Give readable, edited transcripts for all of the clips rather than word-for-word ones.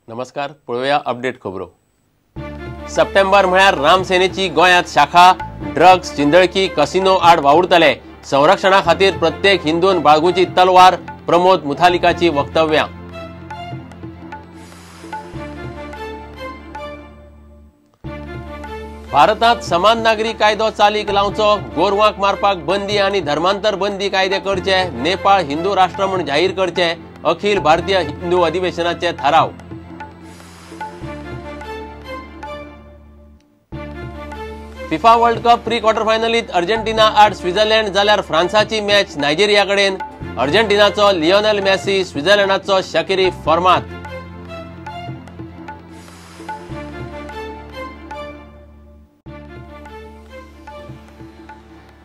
नमस्कार, पळोवया अपडेट खबरो. सप्टेंबर म्हळ्यार रामसेनेची गोंयांत शाखा. ड्रग्स, चिंदळकी, कसिनो आड वावुरतले. संरक्षणा खातीर प्रत्येक हिंदून बाळगुची तलवार, प्रमोद मुथालिकाची वक्तव्यां. भारतांत समान नागरी कायदो चालीक लावचो, गोरवांक मारपाक बंदी आनी धर्मांतर बंदी कायदे करचे, नेपाळ हिंदू राष्ट्र म्हूण जाहीर करचे, अखिल भारतीय हिंदू अधिवेशनाचे थाराव. FIFA world cup pre quarter फायनलीत अर्जेंटिना आड स्वित्झर्लंड जाल्यार फ्रांसाची मॅच नायजेरिया कडेन. अर्जेंटिनाचो लियोनेल मेसी, स्वित्झर्लंडाचो शकिरी फॉर्मात.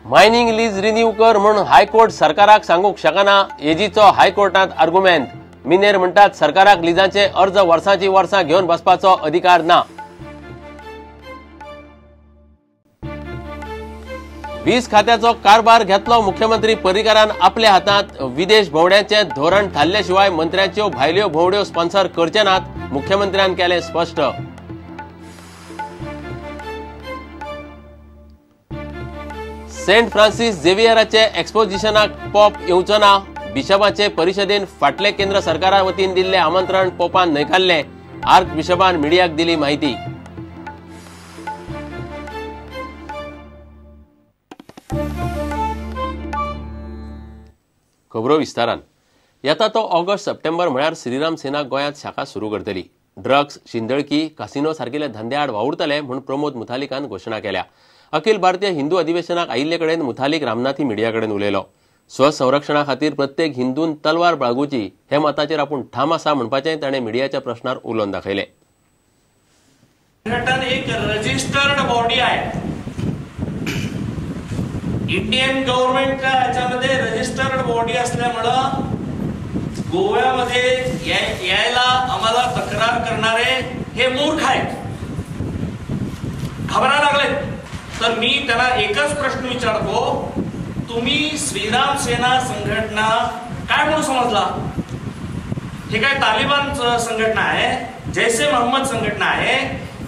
मायनिंग लीज रिन्यू कर म्हूण हायकोर्ट सरकाराक सांगूंक शकना, एजीचो हायकोर्टांत आर्गुमेंत. मिनेर म्हणटात सरकाराक लिजांचे अर्ज वर्सांची वर्सां घेवन बसपाचो अधिकार ना. वीज खात्याचो कारभार घेतलो मुख्यमंत्री पर्रीकारान आपल्या हातांत. विदेश भोंवड्यांचे धोरण थारले शिवाय मंत्र्यांच्यो भायल्यो भोंवड्यो स्पॉन्सर करचे नात, मुख्यमंत्र्यान केलें स्पश्ट. सेंट फ्रांसीस झेवियराचे एक्सपोजिशनाक पॉप येवचो ना, बिशपाचे परिशदेन फाटले केंद्र सरकारा वतीन दिल्ले आमंत्रण पोपान न्हयकारले. आर्क बिशपान मिडियाक दिली माहिती. खबरो विस्तारान. येता तो ऑगस्ट सप्टेंबर म्हळ्यार श्रीराम सेना गोंयांत शाखा सुरू करतली. ड्रग्स, शिंदळकी, कासिनो सारकिले धंद्या आड वावुरतले म्हूण प्रमोद मुथालिकान घोशणा केल्या. अखिल भारतीय हिंदू अधिवेशनाक आयिल्ले कडेन मुथालिक रामनाथी मिडिया कडेन उलयलो. स्वसंरक्षणा खातीर प्रत्येक हिंदून तलवार बाळगुची हे मताचेर आपूण ठाम आसा म्हणपाचें ताणें मिडियाच्या प्रश्नार उलोवन दाखयलें. संघटन एक रजिस्टर्ड बॉडी आहे. इंडियन गव्हर्नमेंटच्या ह्याच्यामध्ये रजिस्टर्ड बॉडी असल्यामुळं गोव्यामध्ये यायला आम्हाला तक्रार करणारे हे मूर्ख आहेत, घाबरा लागलेत. तर मी त्यांना एकच प्रश्न विचारतो, तुम्ही श्रीराम सेना संघटना काय म्हणून समजला? हे काय तालिबान संघटना आहे, जैसे मोहम्मद संघटना आहे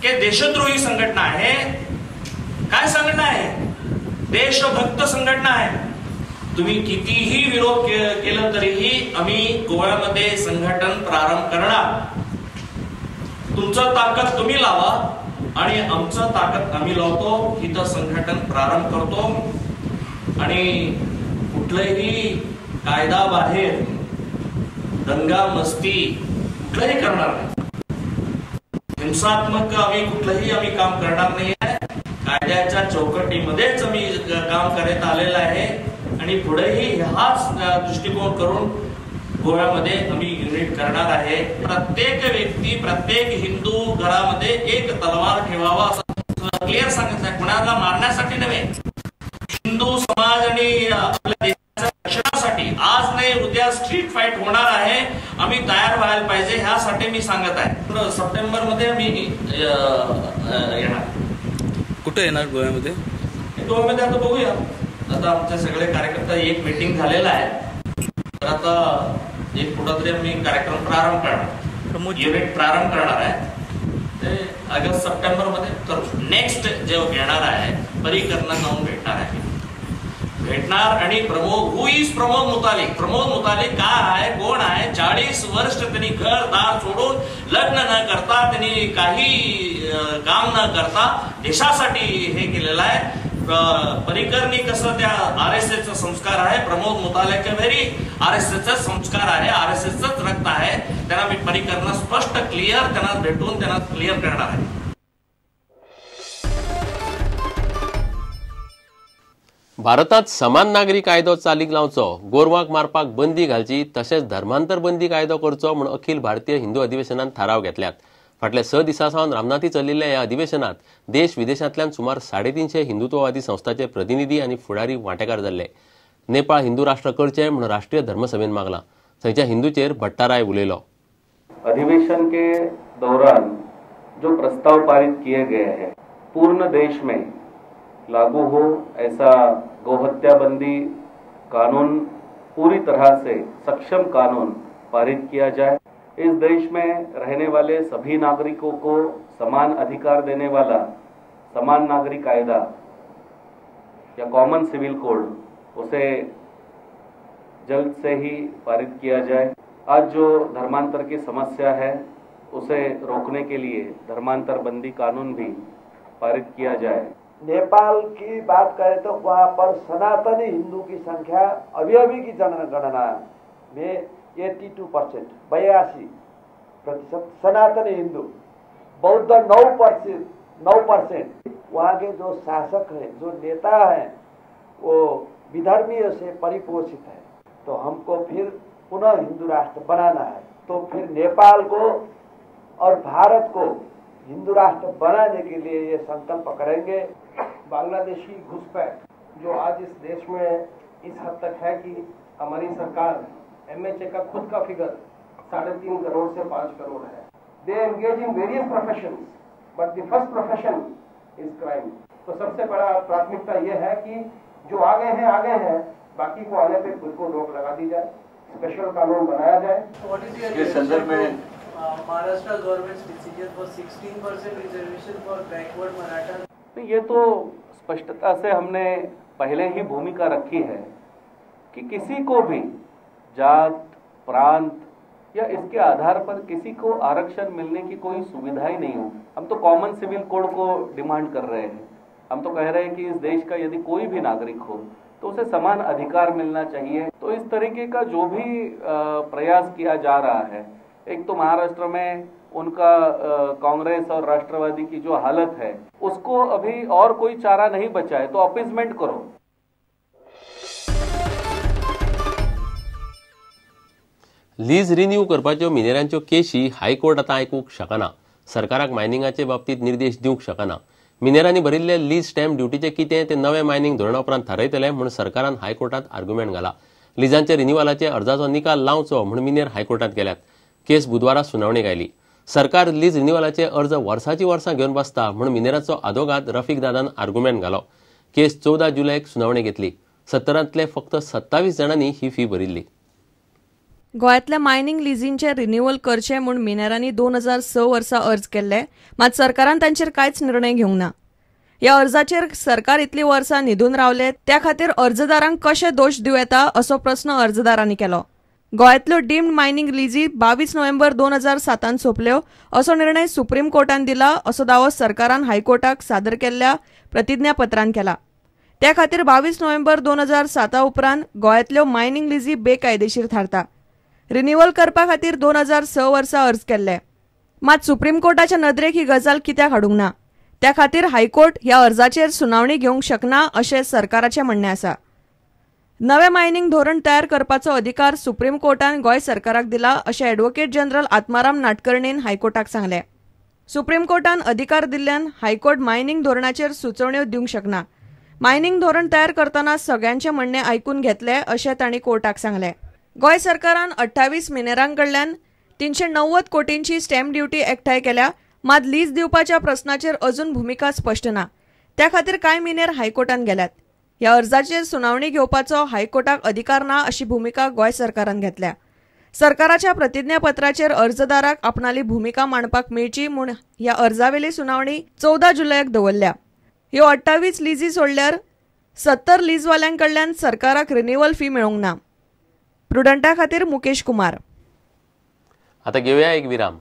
की देशद्रोही संघटना आहे? काय संघटना आहे? देशभक्त संघटना आहे. तुम्ही कितीही विरोध केलं तरीही आम्ही गोव्यामध्ये संघटन प्रारंभ करणार. तुमचं ताकद तुम्ही लावा आणि आमचं ताकद आम्ही लावतो, इथं संघटन प्रारंभ करतो आणि कुठलंही कायदा बाहेर दंगा मस्ती कुठलंही करणार नाही. हिंसात्मक आम्ही कुठलंही आम्ही काम करणार नाही आहे. कायद्याच्या चौकटीमध्येच आम्ही काम करत आलेलं आहे आणि पुढेही हाच दृष्टिकोन करून गोव्यामध्ये आम्ही युनिट करणार आहे. प्रत्येक व्यक्ती, प्रत्येक हिंदू घरामध्ये एक तलवार ठेवावा असं क्लिअर सांगितलं. कुणाला मारण्यासाठी नव्हे, हिंदू समाज आणि आपल्या देशाच्या रक्षणासाठी. आज नाही उद्या स्ट्रीट फाईट होणार आहे, आम्ही तयार व्हायला पाहिजे ह्यासाठी मी सांगत आहे. सप्टेंबर मध्ये आम्ही येणार. कुठे येणार गोव्यामध्ये? गोव्यामध्ये आता बघूया. आता आमचे सगळे कार्यकर्ता एक मीटिंग झालेला आहे, तर आता एक कुठंतरी आम्ही कार्यक्रम प्रारंभ करणार, युनिट प्रारंभ करणार आहे. ते ऑगस्ट सप्टेंबर मध्ये करू. नेक्स्ट जे घेणार आहे परिकरणा जाऊन भेटणार आहे, भेटणार. आणि Pramod, who is Pramod Muthalik? Pramod Muthalik काय आहे, कोण आहे? 40 वर्ष त्यांनी घर दार सोडून लग्न न करता, त्यांनी काही काम न करता देशासाठी हे केलेलं आहे. परिकरणी कसं त्या आरएसएस चा संस्कार आहे, प्रमोद मुतालिक व्हेरी आरएसएस चा संस्कार आहे, आरएसएस च रक्त आहे. त्यांना मी परिकरणा स्पष्ट क्लिअर त्यांना भेटून त्यांना क्लिअर करणार आहे. भारतात समान नागरी कायदो चालीक लावचो, गोरवांक मारपाक बंदी घालची, तशेंच धर्मांतर बंदी कायदो करचो म्हूण अखिल भारतीय हिंदू अधिवेशनान थाराव घेतल्यात. फाटल्या 6 दिसां सावन रामनाथी चलिल्ल्या ह्या अधिवेशनात देश विदेशांतल्यान सुमार 350 हिंदुत्ववादी संस्थाचे प्रतिनिधी आनी फुडारी वांटेकार जाल्ले. नेपाळ हिंदू राष्ट्र करचे म्हूण राष्ट्रीय धर्मसभेन मागलां. थंयच्या हिंदूचेर भट्टाराय उलयलो. अधिवेशन के दौरान जो प्रस्ताव पारित किए गए हैं पूर्ण देश में लागू हो ऐसा गोहत्या बंदी कानून पूरी तरह से सक्षम कानून पारित किया जाए। इस देश में रहने वाले सभी नागरिकों को समान अधिकार देने वाला समान नागरिक कायदा या कॉमन सिविल कोड, उसे जल्द से ही पारित किया जाए। आज जो धर्मांतर की समस्या है उसे रोकने के लिए धर्मांतर बंदी कानून भी पारित किया जाए। नेपाल की बात करें तो वहाँ पर सनातनी हिंदू की संख्या अभी अभी की जनगणना में 82%, 82% सनातनी हिंदू, बौद्ध 9%। वहाँ के जो शासक हैं, जो नेता हैं, वो विधर्मीय से परिपोषित है। तो हमको फिर पुनः हिंदू राष्ट्र बनाना है, तो फिर नेपाल को और भारत को हिंदू राष्ट्र बनाने के लिए ये संकल्प करेंगे। बांग्लादेशी घुसपैठ जो आज इस देश में इस हद तक है कि हमारी सरकार MHA का खुद का फिगर 3.5 करोड़ से 5 करोड़ है। They engage in various professions but the first profession is crime. तो सबसे बड़ा प्राथमिकता यह है कि जो आ गए हैं आ गए हैं, बाकी को आने पे खुद को रोक लगा दी जाए, स्पेशल कानून बनाया जाए। इसके संदर्भ में Maharashtra government's decision for 16% reservation for backward Maratha. तो ये तो स्पष्टता से हमने पहले ही भूमिका रखी है कि किसी को भी जात, प्रांत या इसके आधार पर किसी को आरक्षण मिलने की कोई सुविधा ही नहीं हो। हम तो कॉमन सिविल कोड को डिमांड कर रहे हैं। हम तो कह रहे हैं कि इस देश का यदि कोई भी नागरिक हो तो उसे समान अधिकार मिलना चाहिए। तो इस तरीके का जो भी प्रयास किया जा रहा है, एक तो महाराष्ट्र में उनका कांग्रेस और राष्ट्रवादी की जो हालत है उसको अभी और कोई चारा नहीं बचा है, तो अपीजमेंट करो। लीज रिन्यू करपाच्यो मिनेरांच्यो केशी हायकोर्ट आतां आयकूंक शकना। सरकाराक मायनिंगाचे बाबतींत निर्देश दिवंक शकना। मिनेरांनी भरिल्ले लीज स्टॅम्प ड्युटीचें कितें तें नवे मायनिंग धोरणा उपरांत थारायतले म्हूण सरकारान हायकोर्टांत आर्ग्युमेंट घाला। लिजांचे रिन्युअलाचे अर्जाचो निकाल लावचो म्हूण मिनेर हायकोर्टांत गेल्यात। केस बुधवारा सुनावणेक आयली। सरकार लीज रिन्युअलाचे अर्ज वर्साची वर्सां घेवन बसता म्हूण मिनेराचो आदोगाद रफीक दादान आर्ग्युमेंट घालो। केस 14 जुलयाक सुनावणी घेतली। 70तांतले फक्त 27 जाणांनी ही फी भरिल्ली। गोंयांतल्या मायनिंग लिजींचे रिन्युअल करचें म्हूण मिनेरांनी 2006 वर्सा अर्ज केल्ले, मात सरकारान तांचेर कांयच निर्णय घेवंक ना। ह्या अर्जाचेर सरकार इतलीं वर्सां न्हिदून रावले त्या खातीर अर्जदारांक कशे दोश दिवं येता असो प्रस्न अर्जदारांनी केलो। गोंयांतल्यो डीम्ड मायनिंग लिजी 22 नोव्हेंबर 2007 सोंपल्यो असो निर्णय सुप्रीम कोर्टान दिला असो दावो सरकारान हायकोर्टाक सादर केल्ल्या प्रतिज्ञापत्रान केला। त्या खातीर 22 नोव्हेंबर 2007 उपरांत गोंयांतल्यो मायनिंग लिजी बेकायदेशीर थारता। रिन्युअल करपा खातीर 2006 वर्सा अर्ज केल्ले, मात सुप्रीम कोर्टाच्या नदरेक ही गजाल कित्याक हाडूंक ना त्या खातीर हायकोर्ट ह्या अर्जाचेर सुनावणी घेवंक शकना अशें सरकाराचें म्हणणें आसा। नवें मायनिंग धोरण तयार करपाचो अधिकार सुप्रीम कोर्टान गोंय सरकाराक दिला अशें ॲडव्होकेट जनरल आत्माराम नाटकर्णीन हायकोर्टाक सांगलें। सुप्रीम कोर्टान अधिकार दिल्ल्यान हायकोर्ट मायनिंग धोरणाचेर सुचोवण्यो दिवंक शकना। मायनिंग धोरण तयार करतना सगळ्यांचें म्हणणें आयकून घेतलें अशें तांणी कोर्टाक सांगलें। गोंय सरकारान 28 मिनेरां कडल्यान 390 कोटींची स्टॅम्प ड्युटी एकठांय केल्या, मात लीज दिवपाच्या प्रस्नाचेर अजून भुमिका स्पश्ट ना। त्या खातीर कांय मिनेर हायकोर्टान गेल्यात। ह्या अर्जाचेर सुनावणी घेवपाचो हायकोर्टाक अधिकार ना अशी भुमिका गोंय सरकारान घेतल्या। सरकाराच्या प्रतिज्ञापत्राचेर अर्जदाराक आपणाली भुमिका मांडपाक मेळची म्हूण ह्या अर्जावेली सुनावणी 14 जुलयाक दवरल्या। ह्यो 28 लिजी सोडल्यार 70 लीजवाल्यां कडल्यान सरकाराक रिन्युअल फी मेळूंक ना। प्रुडंटा खातीर मुकेश कुमार। आता घेऊया एक विराम।